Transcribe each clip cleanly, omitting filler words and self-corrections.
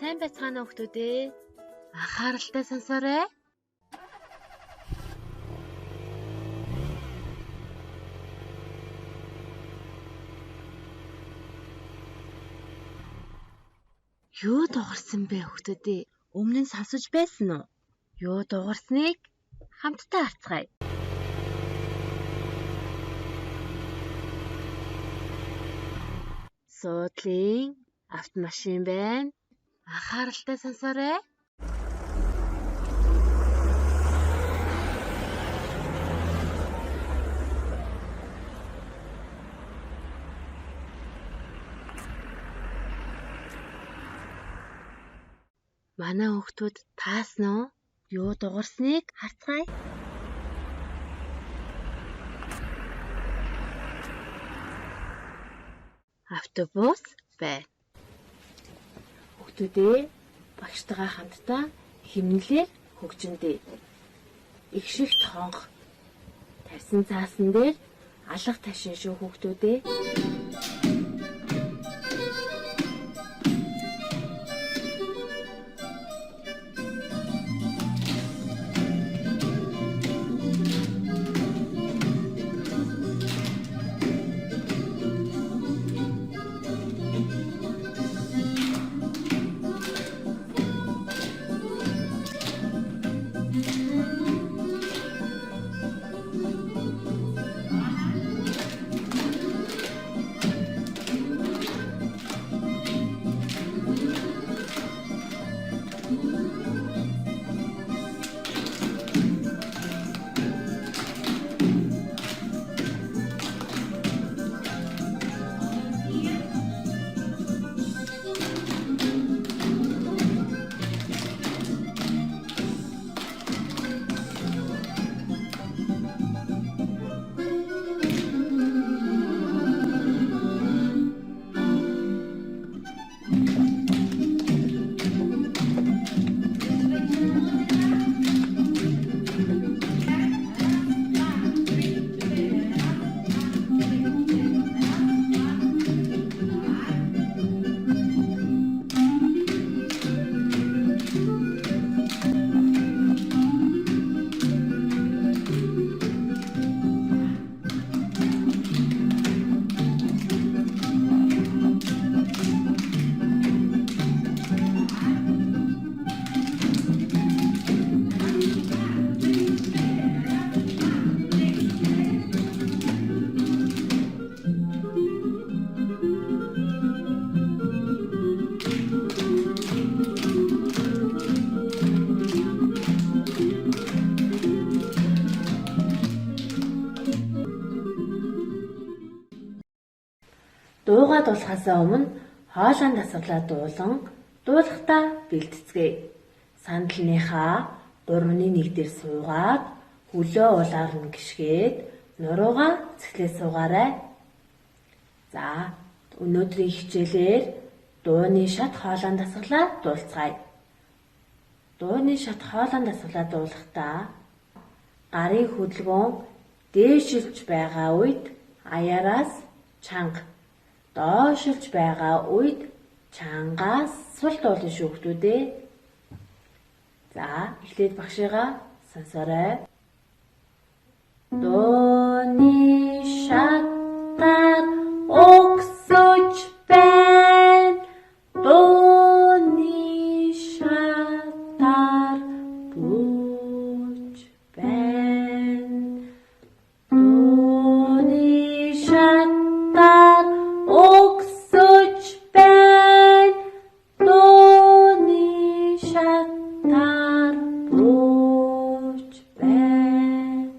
Сайн байцгаана уу хүмүүс ээ. Анхааралтай сонсоорой. Юу дуурсан бэ хүмүүс ээ? Өмнө нь сонсож байсан уу? Юу дуурсныг хамтдаа харцгаая. Суудлын автомашин байна. Анхааралтай сонсоорой. Манай хүүхдүүд таасан уу? Юу дуурсныг харцгаая. Автобус байна. Хүүхдүүдээ багштайгаа хамтдаа химнэлээр хөгжиндөө. Их шиг тонх тавьсан цаасан дээр алга ташин шүү хүүхдүүдээ. Дуугаа дуулахаасаа өмнө хоолойн дасгалаа дуулан дуулахдаа бэлтцгээе. Сандалныхаа 3-1 дээр суугаад хөлөө улаар нь гიშгээд нуруугаа цэхлээ суугаарай. За, өнөөдрийн хичээлээр дууны шат хоолойн дасгалаа дуулцгаая. Дууны шат хоолойн дасгалаа дуулахдаа гарын хөдөлгөөн дээшилж байгаа үед аяараас чанга, доошилж байгаа үед чангаас сул дуулна шүү хүмүүс ээ. За, эхлээд багшигаа сонсоорой. Дууны шатаар өгсөж байна. Дууны шатаар бууж байна. Дууны шатаар өгсөж байна. Дууны шатаар бууж байна.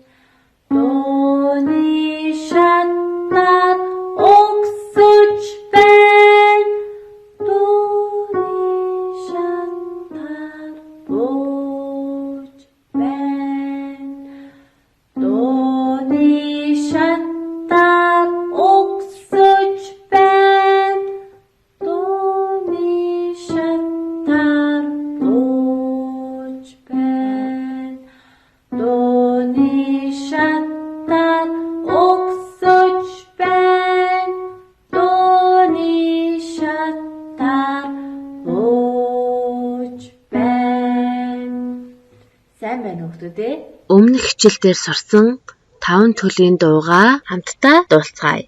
Сайн байна хүүхдүүдээ. Өмнөх хичээл дээр сурсан 5 төлийн дуугаа хамтдаа дуулцгаая.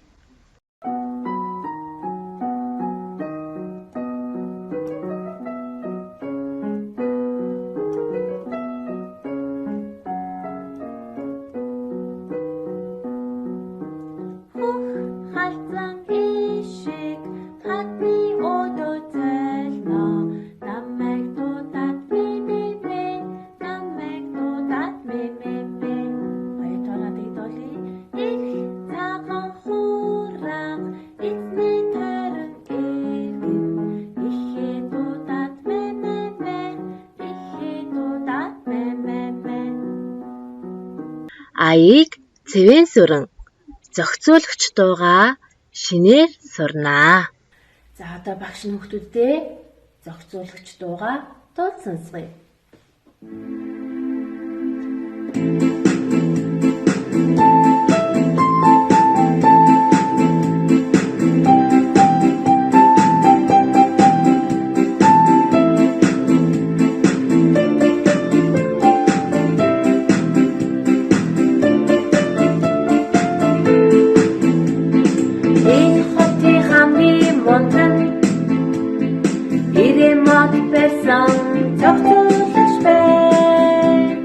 Аяыг цэвэн сүрэн зохицуулагч дуугаа шинээр сурнаа. За одоо багш нь хүүхдүүддээ зохицуулагч дуугаа дуулж сонсгоё. Энэ хотын хамгийн мундаг нь Ирэм мод барьсан зохицуулагч байна.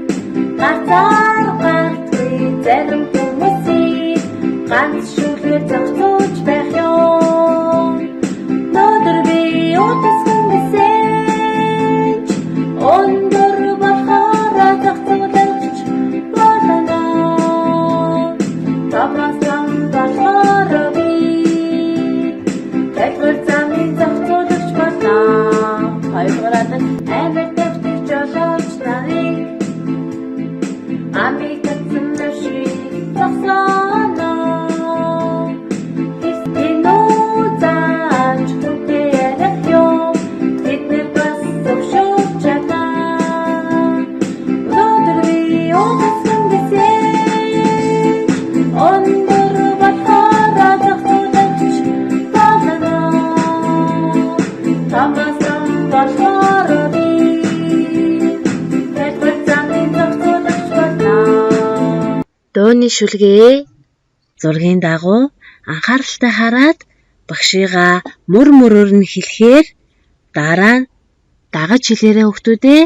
Гарцаар гардгүй зарим хүмүүсийг ганц шүлгээр зохицуулж байх юм. Өнөөдөр би удасхан гэсэн ч өндөр болохоор зохицуулагч болно. Томас ном болохоор би тайлбар замын зохицуулагч болно. Хоёрдугаар адаг амар тавьдаг жолооч нарыг амийг татсан машин зогсооно. Энэ зааж хүнтэй ярих юм. Тэд нар бас зөвшөөрч чадна. Өнөөдөр би удасхан гэсэн ч өндөр болохоор зохицуулагч болно. Томас ном болохоор би тайлбар замын зохицуулагч болно. Дууны шүлгээ зургийн дагуу анхааралтай хараад багшигаа мөр мөрөөр нь хэлэхээр дараа нь дагаж хэлээрэй хүүхдүүдээ.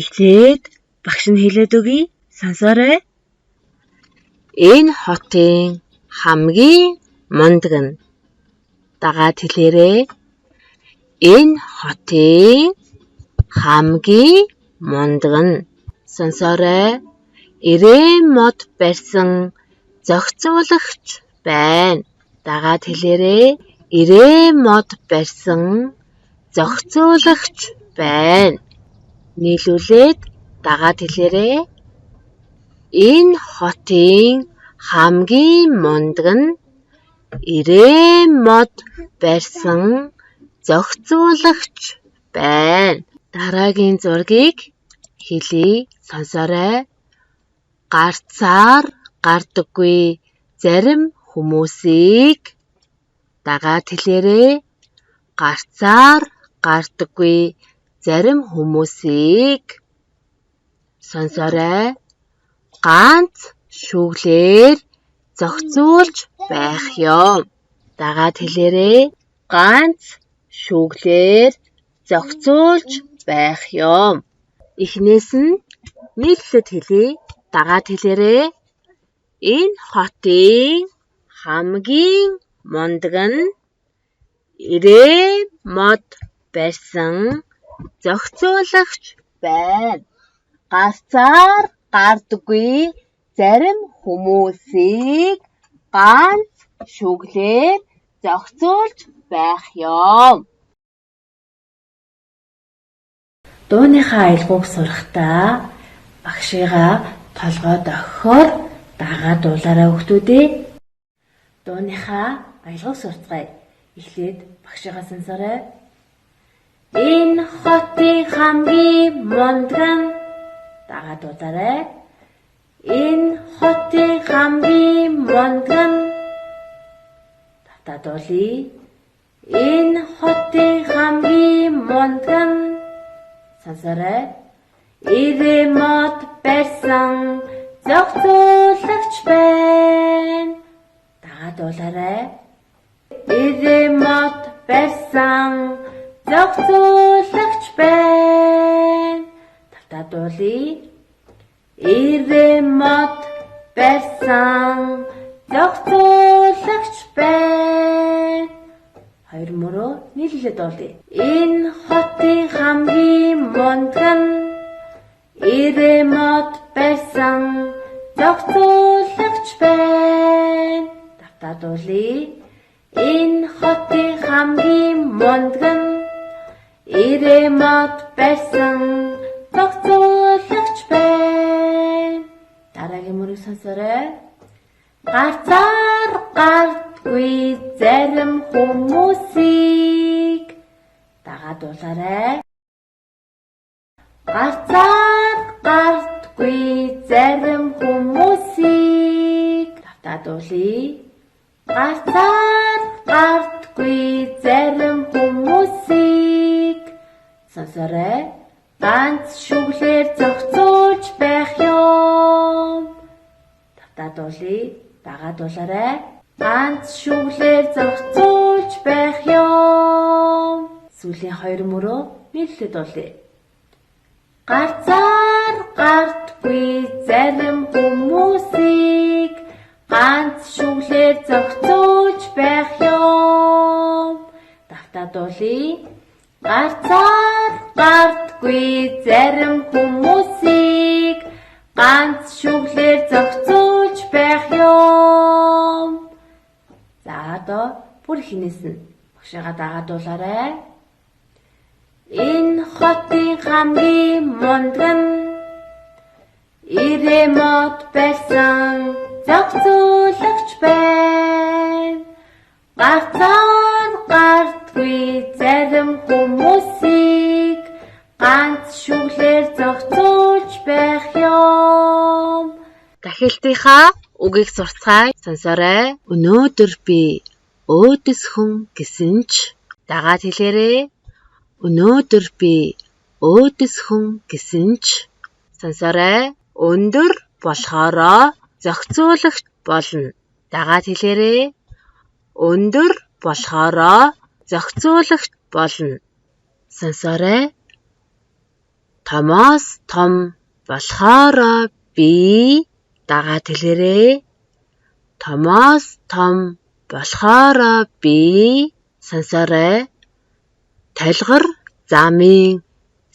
Эхлээд багш нь хэлээд өгье. Сонсоорой. Энэ хотын хамгийн мундаг нь. Дагаад хэлээрэй. Энэ хотын хамгийн мундаг нь. Сонсоорой. Ирэм мод барьсан зохицуулагч байна. Дагаад хэлээрэй. Ирэм мод барьсан зохицуулагч байна. Нийлүүлээд дагаад хэлээрэй. Энэ хотын хамгийн мундаг нь ирэм мод барьсан зохицуулагч байна. Дараагийн зургийг хэлье. Сонсоорой. Гарцаар гардаггүй зарим хүмүүсийг дагаад хэлээрэй. Гарцаар гардаггүй зарим хүмүүсийг сонсоорой. Ганц шүглээр зохицуулж байх юм. Дагаад хэлээрэй. Ганц шүглээр зохицуулж байх юм. Эхнээс нь нийлүүлээд хэлье. Дагаад хэлээрэй. Энэ хотын хамгийн мундаг нь ирэм мод барьсан зохицуулагч байна. Гарцаар гардаггүй зарим хүмүүсийг ганц шүглээр зохицуулж байх юм. Дууныхаа аялгауг сурахдаа багшигаа толгой дохихоор дагаад дуулаарай хүүхдүүдээ. Дууныхаа аялгауг сурцгаая. Эхлээд багшигаа сонсоорой. Энэ хотын хамгийн мундаг нь дагаад дуулаарай. Энэ хотын хамгийн мундаг нь тавтаа дуулъя. Энэ хотын хамгийн мундаг нь сонсоорой. Ирэм мод барьсан зохицуулагч байна. Дагаад дуулаарай. Ирээ мод барьсан зохицуулагч байна. Тавтаа дуулъя. Ирээ мод барьсан зохицуулагч байна. Хоёр мөрөө нийлүүлээд дуулъя. Энэ хотын хамгийн мундаг нь Ирээ мод барьсан зохицуулагч байна. Тавтаа дуулъя. Энэ хотын хамгийн мундаг нь Ирээ мод барьсан зохицуулагч байна. Дараагийн мөрийг сонсоорой. Гарцаар гардгүй зарим хүмүүсийг дагаад дуулаарай. Гарцаар гардгүй зарим хүмүүсийг тавтаа дуулъя. Гарцаар гардгүй зарим хүмүүсийг сонсоорой. Ганц шүглээр зохицуулж байх юм. Тавтаа дуулъя. Дагаад дуулаарай. Ганц шүглээр зохицуулж байх юм. Сүүлийн хоёр мөрөө нийлүүлээд дуулъя. Гарцаар гардгүй зарим хүмүүсийг ганц шүглээр зохицуулж байх юм. Давтаа дуулъя. Гарцаар гардгүй зарим хүмүүсийг ганц шүглээр зохицуулж байх юм. За, одоо бүр эхнээс нь багшаагаа дагаад дуулаарай. Энэ хотын хамгийн мундаг нь Ирээ мод барьсан зохицуулагч байна. Гарцаар гардгүй зарим хүмүүсийг ганц шүглээр зохицуулж байх юм. Дахилтынхаа үгийг сурцгаая. Сонсоорой. Өнөөдөр би өөдөс хүн гэсэн ч дагаад хэлээрэй. Өнөөдөр би өөдөс хүн гэсэн ч сонсоорой. Өндөр болохоороо зохицуулагч болно. Дагаад хэлээрэй. Өндөр болохоороо зохицуулагч болно. Сонсоорой. Томоос том болохоороо би дагаад хэлээрэй. Томоос том болохоороо би сонсоорой. Толигор замын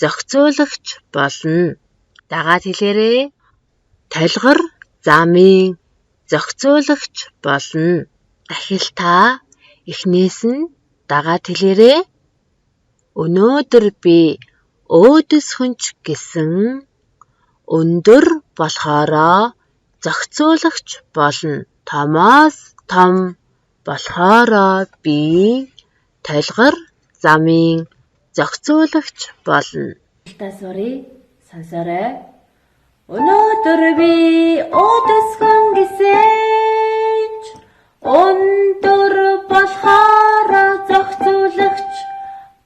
зохицуулагч болно. Дагаад хэлээрэй. Толигор замын зохицуулагч болно. Дахилтаа эхнээс нь дагаад хэлээрэй. Өнөөдөр би өөдөс хүн ч гэсэн өндөр болохоороо зохицуулагч болно. Томоос том болохоороо би толигор замын зохицуулагч болно. Та суръя. Сонсоорой. Өнөөдөр би өөдөс хүн гэсэн ч өндөр болохоор зохицуулагч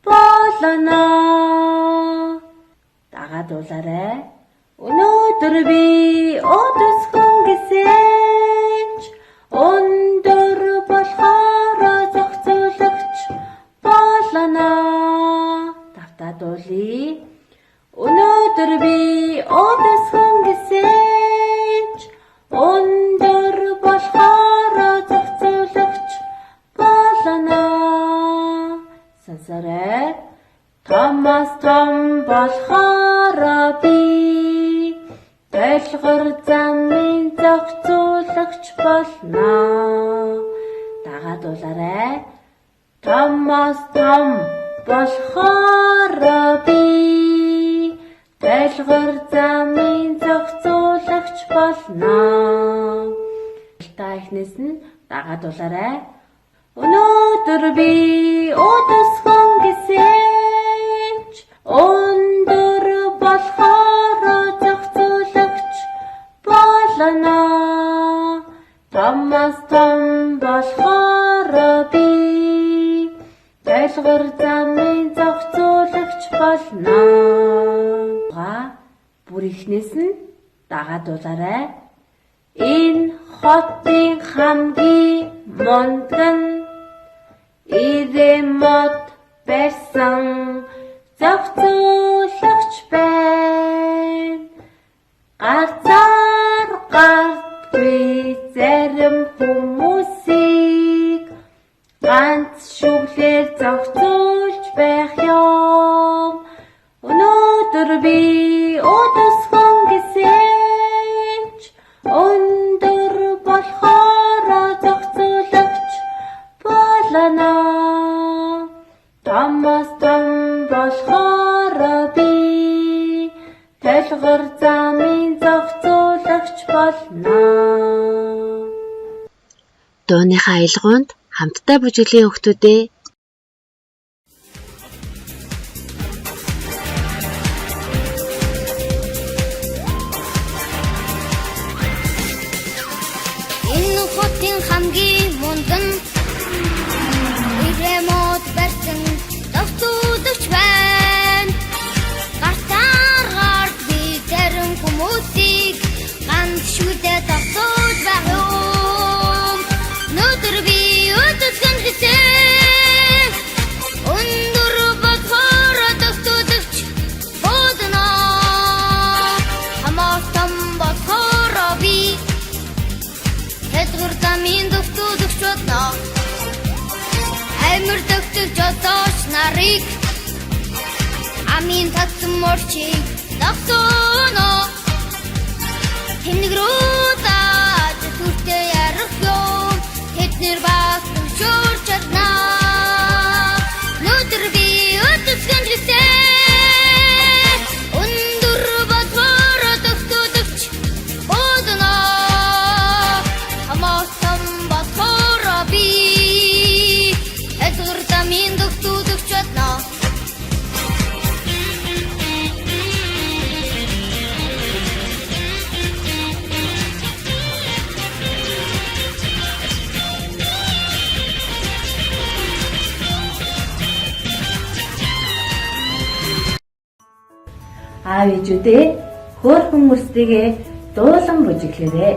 болно. Дагаад дуулаарай. Өнөөдөр би өөдөс хүн гэсэн ч өндөр болохоор зохицуулагч болно. Давтаа дуулъя. Өнөөдөр би өөдөс хүн гэсэн ч өндөр болохоор зохицуулагч болно. Сонсоорой. Томоос том болохоор би толигор замын зохицуулагч болно. Дагаад дуулаарай. Томоос том болохоор би толигор замын зохицуулагч болно. Та эхнээс нь дагаад дуулаарай. Өнөөдөр би өөдөс хүн гэсэн ч өндөр болохоор зохицуулагч болно. Томоос том болохоор би толигор замын зохицуулагч болно. Га бүр эхнээс нь Дагаад дуулаарай. Энэ хотын хамгийн мундаг нь Иремот барьсан зохицуулагч байна. Гарцаар гардгүй зарим хүмүүсийг ганц шүглээр зохицуулж байх юм. Өнөөдөр би өдөсгөн гэсэн ч өндөр болохоор зохицуулагч болно. Томоос том болохоор би толгор замын зохицуулагч болно. Дууныхаа аялгуунд хамтдаа бүжиглэе хүүхдүүд ээ. Энэ хотын хамгийн мундаг нь Иремот барьсан зохицуулагч байна. Гартаар гардгүй зарим хүмүүсийг ганц шүдэ зохицуулж байх юм. Өнөөдөр би өдөсгөн гэсэн өндөр болохоор зохицуулагч болно. Хамаас том болохоор би Тэдгэр замын зохицуулагч болно. Амир дөгтөж жолооч нарыг амийн татсан морчийг зогсооно. Тэнэг рүү зааж сүртэй ярих юм. Тэднэр бас төвшөөрч чадна. Өнөөдөр би өдөсгөн гэсэн өндөр болохоор зохицуулагч болно. Хамаас том болохоор би Тэдгэр замын зохицуулагч болно. Аав ээжүүдээ хөөрхөн мөрсдийгээ дуулан бүжиглээрэй.